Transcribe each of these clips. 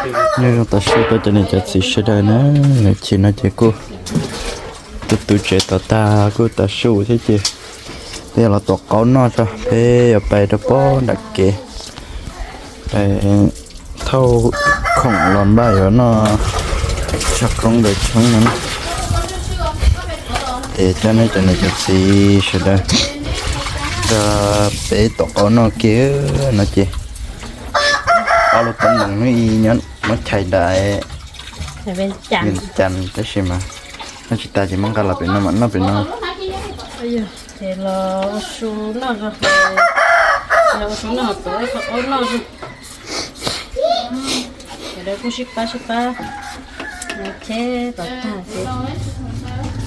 Nyob zoo tav su rau cov niam cov txiv sawv daws na, chim no ces kuj tu tu tsev tom tag kuj tav su thiab ces peb los tuav qaub noj tso, peb yuav pais rau pob nram kev, pais thauj khoom los npaj yuav noj tshaj koob ntawd tshoob no. Es coj nej cov niam cov txiv sawv daws nrog peb tuav qaub noj kiag no ces ob lub teeb meem hnub i nyob muab chais nram Vias Cas tab sis mas noj tsis tas ces muab nqa los pem no mam noj pem no. Ces los ua su noj, los ua su noj, tuav ib qho qaub noj. Sawv daws kuj sib pab sib pab cheb kom tag ces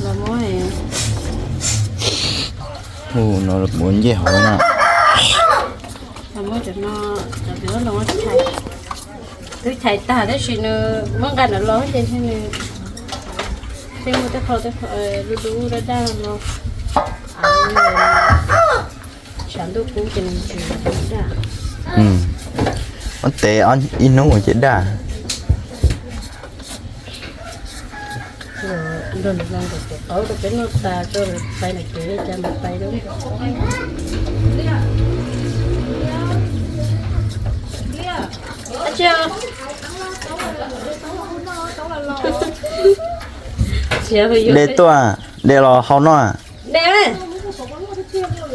los muab, hu no ua ncej hauv na. Los muab cov no, cov no los muab chais. Twb chais tag tab sis nws muab nqa nram los ces nws thiaj muaj tej qho tej qho dub dub daj daj los. Tshav ntuj kub ces nws tsis daj. Muab tev ib hnub ces daj. Nrog nws los nkawd tuav qaub rau peb noj tas rau pais nram kev li cas mam pais rau. De tuaj, de los hau noj.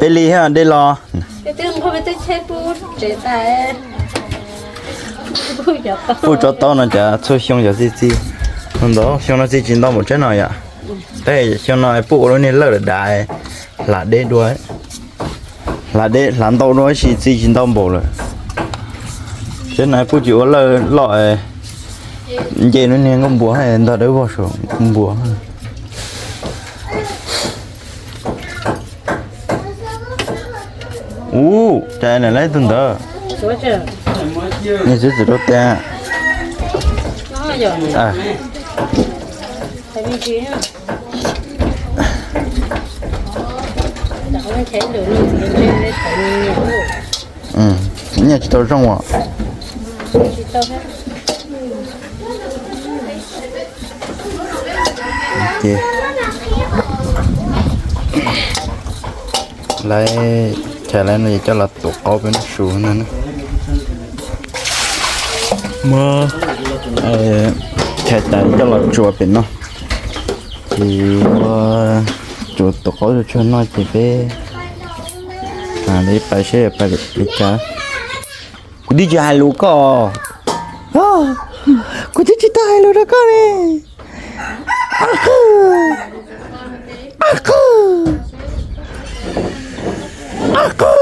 Peb li, de los. Puj tso taub no cas txhua xyoo cov txi txi ntau, xyoo no txi tsis ntau npaum tsaib no yom. Tab xyoo no puj ua lub niag lawj dav dav, hlav deb dua, hlav deb hlav ntau dua tab sis txi tsis ntau npaum lawm. Tsaib no puj tsis ua lawj loj, nce lub niag nkuaj npua ntog dawb vog saum nkuaj npua. Ub, cas lawm ib tug ntawd. Niag xwb txwm rau tes. Nyiaj tsis tau zoo os. Ces lawv chais lawv no ces coj los tuav qaub peb noj su no na. Muab chais tas coj los tsuav pem no. Ces ua tsuav tuav qaub tsuag tsuag noj ces peb mam li pais seb pais li cas. Kuv twb tsis hais lus koj, kuv twb tsis tau hais lus rau koj li. Ab qwj, ab qwj, ab qwj,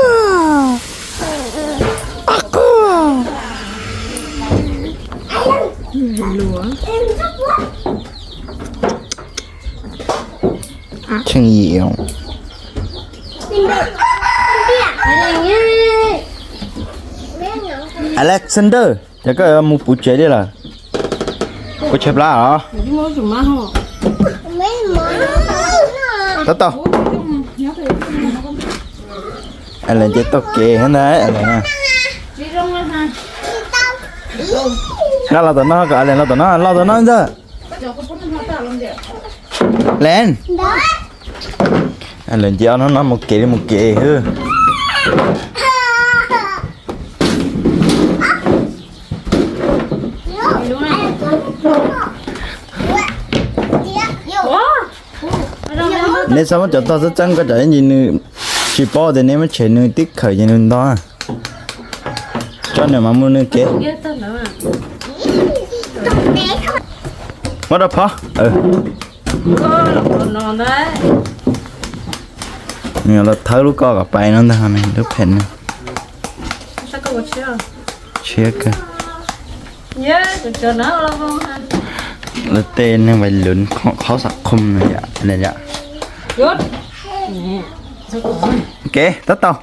ab qwj. Tsheej yim. Alexander, ces koj yuav mus puv tsev li lawm? Ua tshais plab os. Tab tau. Alen ces tau kev ntag. Nqa los tom no kom Alen los tom no, los tom no ntag. Alen, Alen ces ob hnub no mus kev li mus kev xwb. Neb txhob muab cov tog txeeb txeeb koj tsam ib ntsis nws tsis paub tias neb muab tshem nws tib khawm ces nws ntog. Tso nws mas mus nws kev. Muab rau phov. Nws los thawb lub koj kom pais no ntag, lub phem no. Tshiab kawg. Lawv tej neeg vais lus qhaub xam khum no yom. Kev tab tau,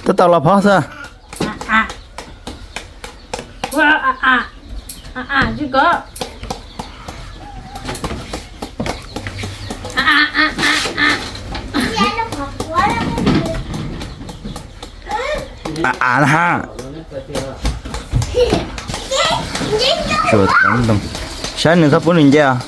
tab tau los phov xwb. A a na ha. Saib nws txhob pub nws nce os.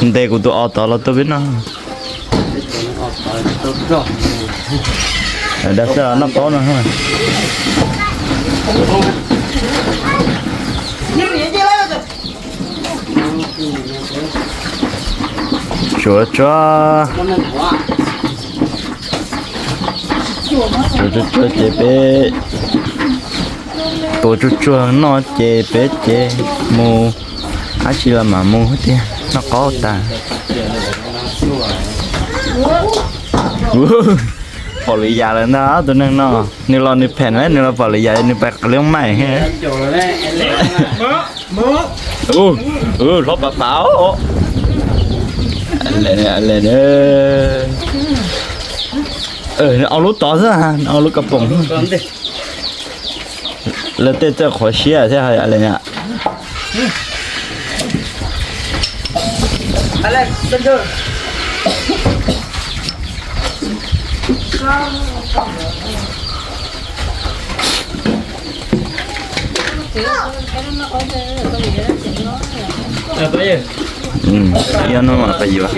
Ntes kuv tus os tod los tuaj peb noj. Dag xwb noj qaub no. Tsuav tsuav. Tsuav tsuav tsuav ces peb tua tsuag tsuag noj ces peb ces mus, ab tsi los mam mus tiag, noj qaub tas. Pom lwm yam lawm ntag tus neeg no, nws los nws phem na, nws los pom lwm yam nws pais qhov lub maim. Hlob pav pav. Au lub tod xwb, au lub kab poom. Lawv tej txawj qhuav siab thiab hais le na. Ib hnub mas pab yuav.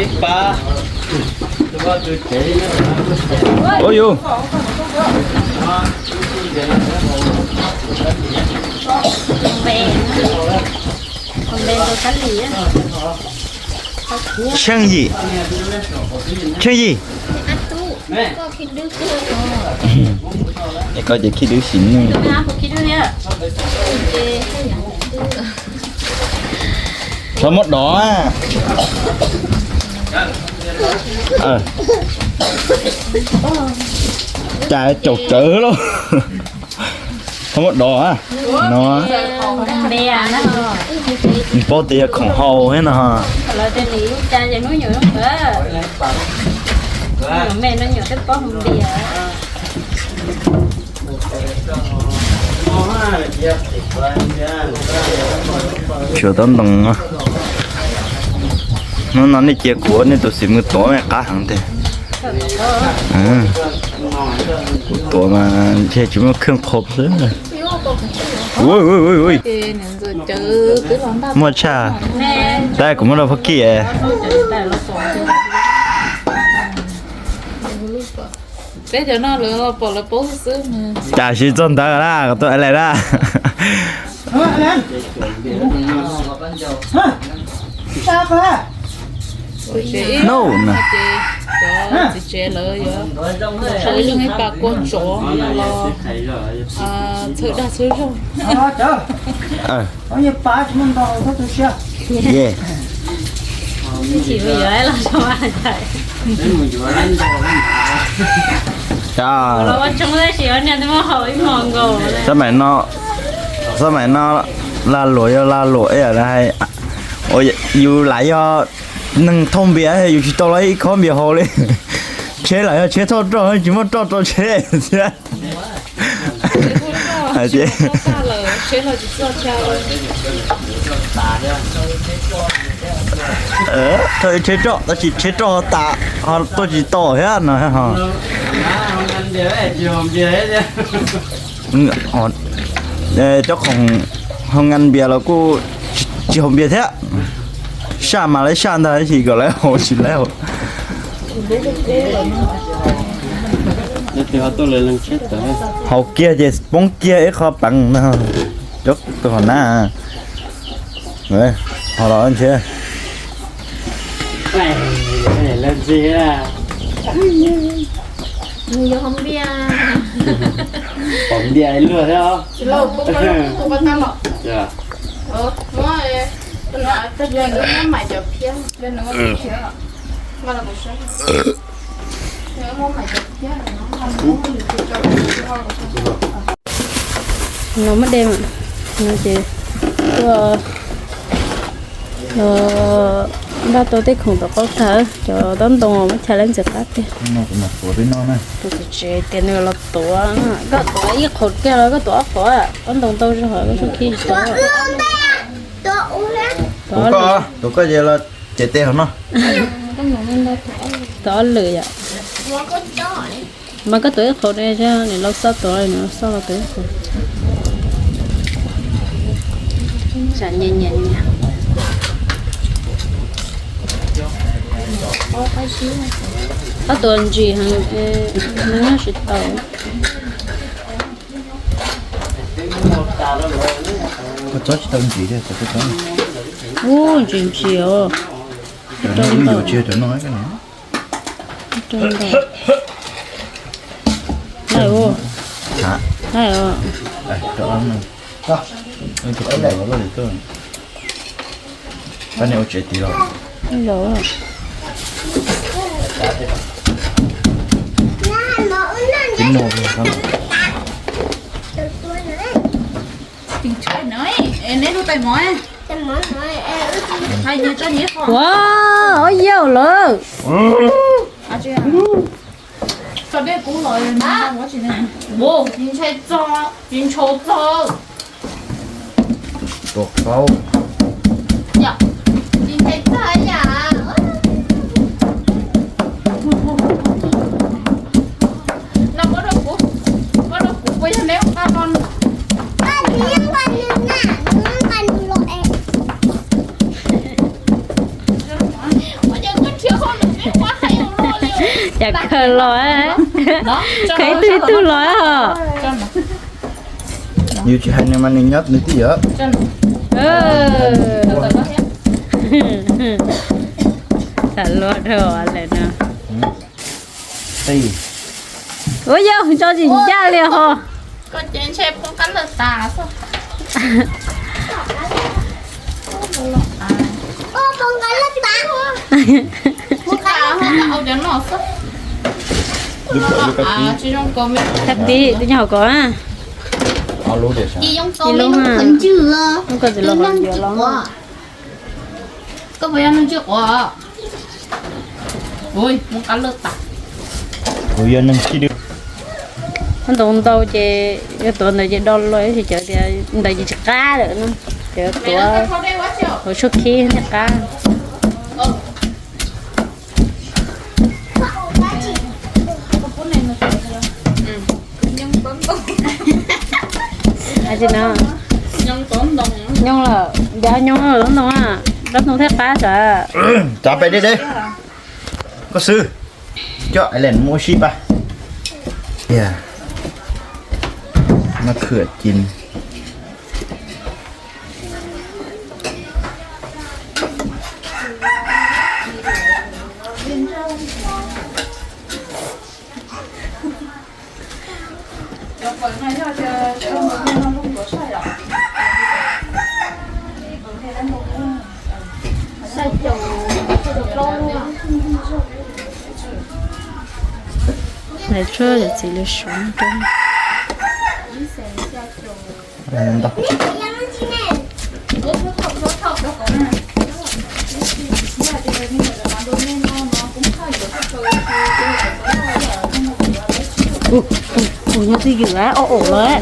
Ua yus. Tsheej Yim, Tsheej Yim. Es koj ces khib dwb sim neej. Txhob muab dov. Cas caum tsawv lauj. Txhob muab dov no. Nws paub tias yog khoom hau thiab no. Tshuav tob ntoo. Hnub no nej cia kuv ua nej tus xim mus tuav me qab heev tiag. Kuv tuav mas ntshe tsis muaj khwj qho xwb. Muaj tshaj. Tab kuv muab rau phab kij. Peb cov no lawv los pom lawv paub xwb. Cas tsis txog ntawd na, kom tuaj li na. Txiv tsev lawv yuav ua ib pas kua tsov los txhawb dag txhawb zog. Xab maim no, xab maim no lag luam yog lag luam, yus lam yog neeg thauj npias yus tsis tau los ib khob npias haus li. Tsheb lam yog tsheb thauj roj tsis muaj roj rau tsheb thiab. Hais tias thauj ib tsheb roj tab sis tsheb roj ho tuaj tsis tau thiab no ho. Cov khoom haus nkas npias los kuj tsis haus npias thiab. Saj mas lawv saj ntag tab sis kom lawv haus tsis lawv haus. Haus kiag ces poob kiag ib qho peev no. Cov tus hauv na, ho los ntshe pom npias luag thiab. No muab de, no ces tuaj npaj tau tej khoom tom qab tag, cov tob ntoo muab chais lawm ntxim qab tiag. Tus txiv tsev tias nws los tuav, koj tuav ib qho kiag los koj tuav ob qho, tob ntoo ntau zog koj txhob khib tuav. Tus koj ces los Ces tej hauv no. Tov lwm yom. Mas koj tuav ib qho ne, nws los xauj tod, nws los xauj los tuav ib qho. Tsam nyias nyias nyias. Ob tug ntsim heev, nws nyob tsis tau. Koj txob tsis tau ntsim thiab, txob txob. Ub, ntsim ntsim os. Cov no ib yam tsis yog cov no. Rau ntau. Laij ua. Laij os. Pab nej ua tsev tid los. Los. Tib no. Ua, ua yaum lawm. Tuav qaub. Cas khaws los, khaws ib tug ib tug los os. Yus tsis hais nws mas nws nyob nws twb yog. Tham luag dhau lawm no. Ua yog tso tsis ncaj li ho. Tag kis twb nyob hauv ko na. Ib lub ha. Koj tsis los hauv yuav los. Koj puas yog neeg tsis quav? Ui, muaj qab laj tas. Kuv yog neeg tsis dwb. Ntau ntau ces yog tuav ntawd ces do los, tab sis cov tias ntawd ces tsis qab lawm no. Cov tuav hauv tshuab khib thiaj qab. Hais tsis no. Nyob lawm, nyob lawm, ntoo a, dab ntoo thiaj qab sav. Tov pem deb deb. Koj xwb. Coj alen mus ua si pas. Maj khwm cin. Lawv tshuab yam txiv lws suav rau. Ua, ua, ua, nyob twj ywm, ob ua los.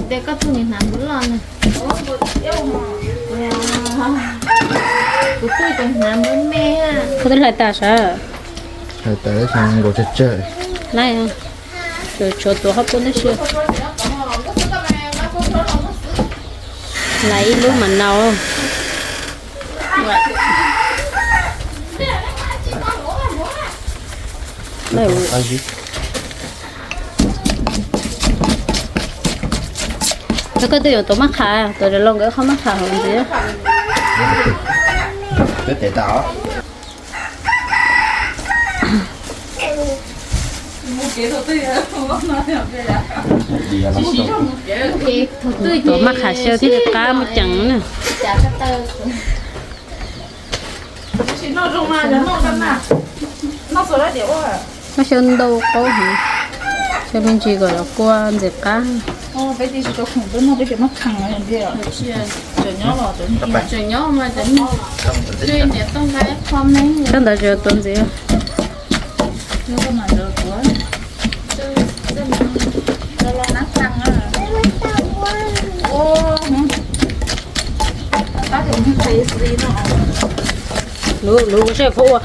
Tes koj tug nim hnav npwv loj na. Kuv tug ces hnav npwv me. Koj twb hlais tas sav? Hlais tas tab sis nkaus tsawg tsawg. Laib, tshuav tuav qhov pub tab sis. Laib ib lub mas nau. Koj twb yuav tuav maj qham, tuav los nkawd qhov maj qham hauv ntxiv. Tuav maj qham xyaw thiaj li qab muaj ceem na. Maj xyaw ntau qaub heev, xyaw me ntsis kom los kua ntxim qab. Koj ntawd tsuas tuav ntxiv. Luv, luv, seb phob ua.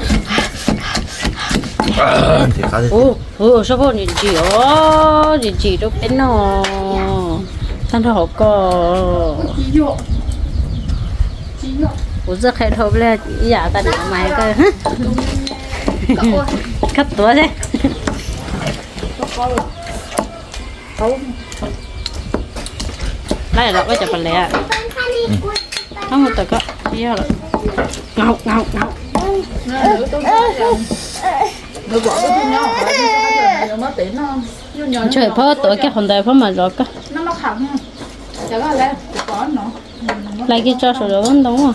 Ua, ua, seb phob ntsim ntsim os, ntsim ntsim rau peb noj. Tag nrho hauv ko. Kuv txawj qhia dhau ib yam tas no mas koj koj tuav thiab. Lawm los koj cov pas lev. Koj mus tuav koj, yog lawm. Ntshe phob tuav kiag qhov ntawd phob mam zov koj. Lais kiag tso saum zov ntoo.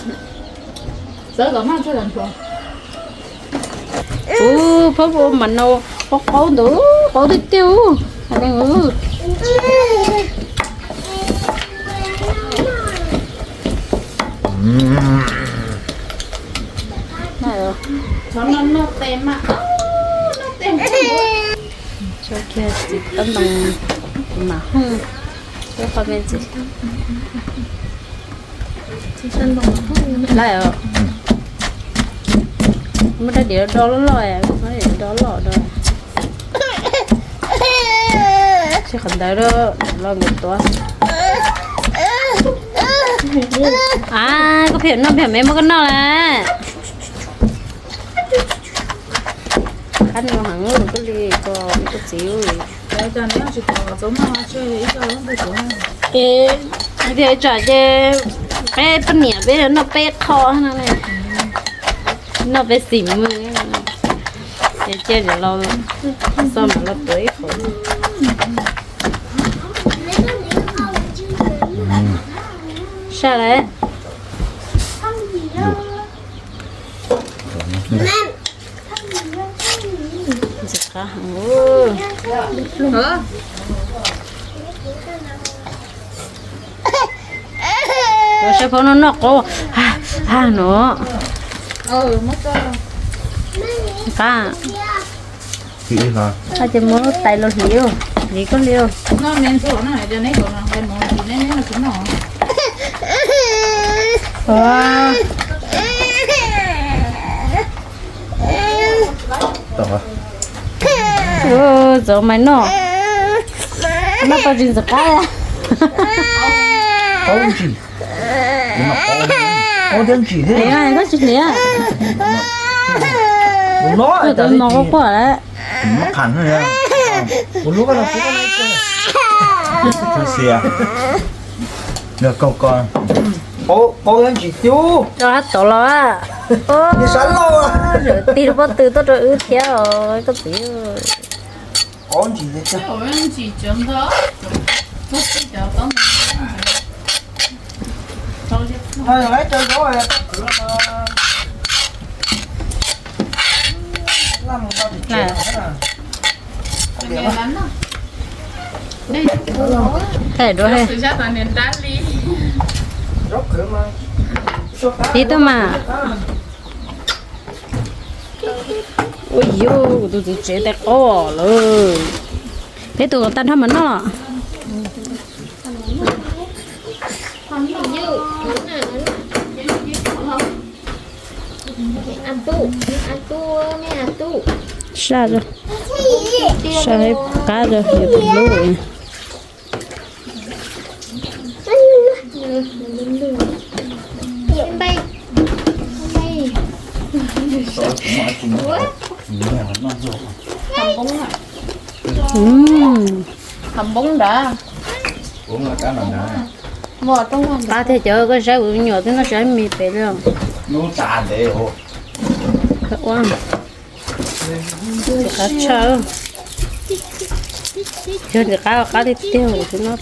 Ub, phob ua mas noj qaub qaub ntawd, qaub tiag tiag. Tso kiag txiv tab ntoo mas hooj, qhov me ntsis. Lawm, muab rab diav do loj loj, muab rab diav do loj do. Tsis qhov ntawd los nkawd tuav. A, koj pheej noj pheej me muab koj noj lawm. Qab no heev koj li ko, koj txiv. Es tias tsam ces peb poj niam peb noj peb qho no, noj peb xim mws, ces cia los xo mam los tuav ib qho. Saj lawm. Ntxim qab heev. Saib phob no noj qaub ha no. Qab. Ces muab tais los hliv, hliv koj li. Txov mais noj, noj tau tsis ntxim qab. Qaub ntsim, qaub thiab ntsim thiab. Koj tsis hliv, kuv tus no qaub quaj lawm. Kuv lub koj no kuv koj no. Xiav, yog kaug ko. Qaub thiab ntsim tiag. Rau hab tod los. Tig lub pob tw tuaj rau wb thiab os koj txiv. Qaub ntsim tiag. Thaij dua he. Tiv tuaj mas. Ua yuv, kuv tus txiv tsev tais qaub lawm. Peb tus kom tag nrho mas noj. Saj, saj qab rau yus tus hlub. Qab tiag cov, koj saib kuv nyuam twb noj sab me pem li. Ua, ntxim qab tshaj. Yog ntxim qab, qab tiag tiag, kuv twb noj.